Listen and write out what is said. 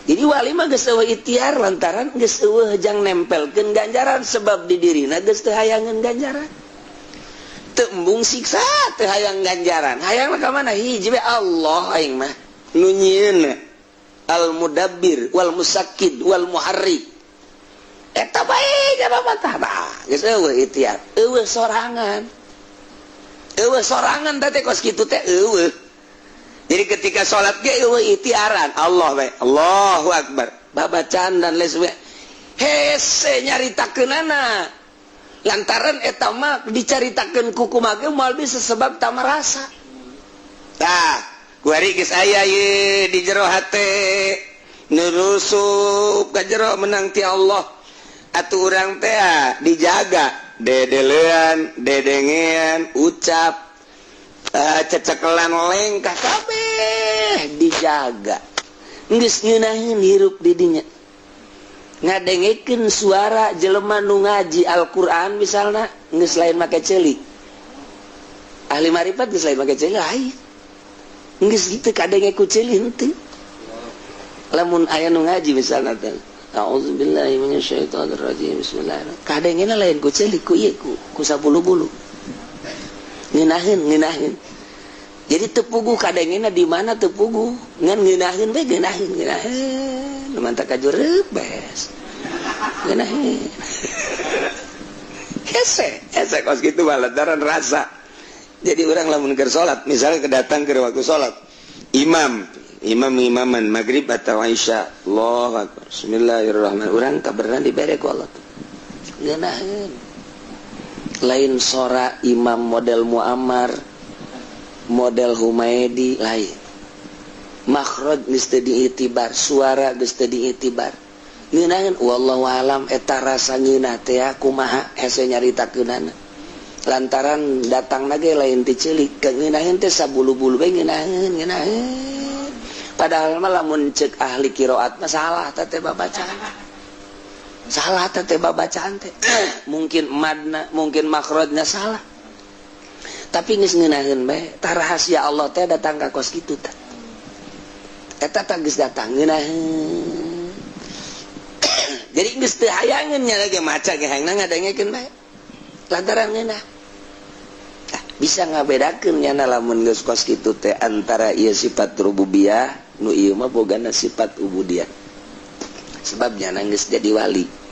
Jadi wali mah geus euweuh ikhtiar, lantaran geus euweuh jang nempelkeun ganjaran, sebab di dirina geus teu hayangeun ganjaran, teu embung siksa, teu hayang ganjaran. Hayang ka mana? Hiji we, Allah. Aing mah nu nyieun, al mudabbir wal musakkid wal muharrik, eta bae jaba mah. Tah, geus euweuh ikhtiar, euweuh sorangan, euweuh sorangan teh, kos kitu teh euweuh. Jadi ketika sholat ge euweuh ikhtiaran, Allah we, Allahu akbar, babacaan dan les we hese nyaritakeunana, lantaran eta mah dicaritakeun ku kumaha ge moal bisa, sebab tak merasa. Tah, kuari geus aya ye di jero hate, nurusup ka jero, menang ti Allah. Atuh urang teh dijaga dedelean, dedengean, ucap, cecekelan, lengkah, kabeh dijaga. Geus ngeunaheun hirup di dinya, ngadengekeun suara jelema nu ngaji Al-Qur'an misalna, geus lain make ceuli. Ahli marifat geus lain make ceuli, lain, geus gitu kadenge ku ceuli henteu. Lamun aya nu ngaji misalna teh, "A'udzubillahi minasyaitonirrajim, bismillahirrahmanirrahim," kadengena lain ku ceuli, ku ieu, ku 10 bulu. Ngeunaheun, ngeunaheun. Jadi teu puguh kadengena di mana, teu puguh, ngan ngeunaheun we, ngeunaheun, ngeunaheun, mantap kajureup beres, ngeunaheun. Hese hese kos kitu lantaran rasa. Jadi orang lamun keur salat misalnya, kedatang ke waktu salat, imam imam imaman maghrib atau isya, Allahu akbar, bismillahirrahmanirrahim, urang kabarna dibere ku Allah ngeunaheun. Lain sora imam model Muammar, model Humaidi, lain. Makhraj geus teu diitibar, suara geus teu diitibar, ngeunaheun. Wallahu alam eta rasa ngeunah teh kumaha, hese nyaritakeunana, lantaran datang ge lain ti ceulik, keungeunaheun teh sabulu-bulu we, ngeunaheun, ngeunaheun. Padahal mah lamun cek ahli qiraat mah salah teh babacaan, salah teh babacaan teh, mungkin madna, mungkin makhrajnya salah, tapi geus ngeunaheun bae. Tah, rahasia Allah teh datang ka kos kitu teh. Eta tah geus datang, ngeunaheun. Jadi geus teu hayangeun nya lagi, maca ge hayangna ngadengekeun bae, lantaran ngeunah. Bisa ngabedakeun nyana lamun geus kos kitu teh antara ieu sifat rububiyah, nu ieu mah bogana sifat ubudiyah, sebabnya geus jadi wali.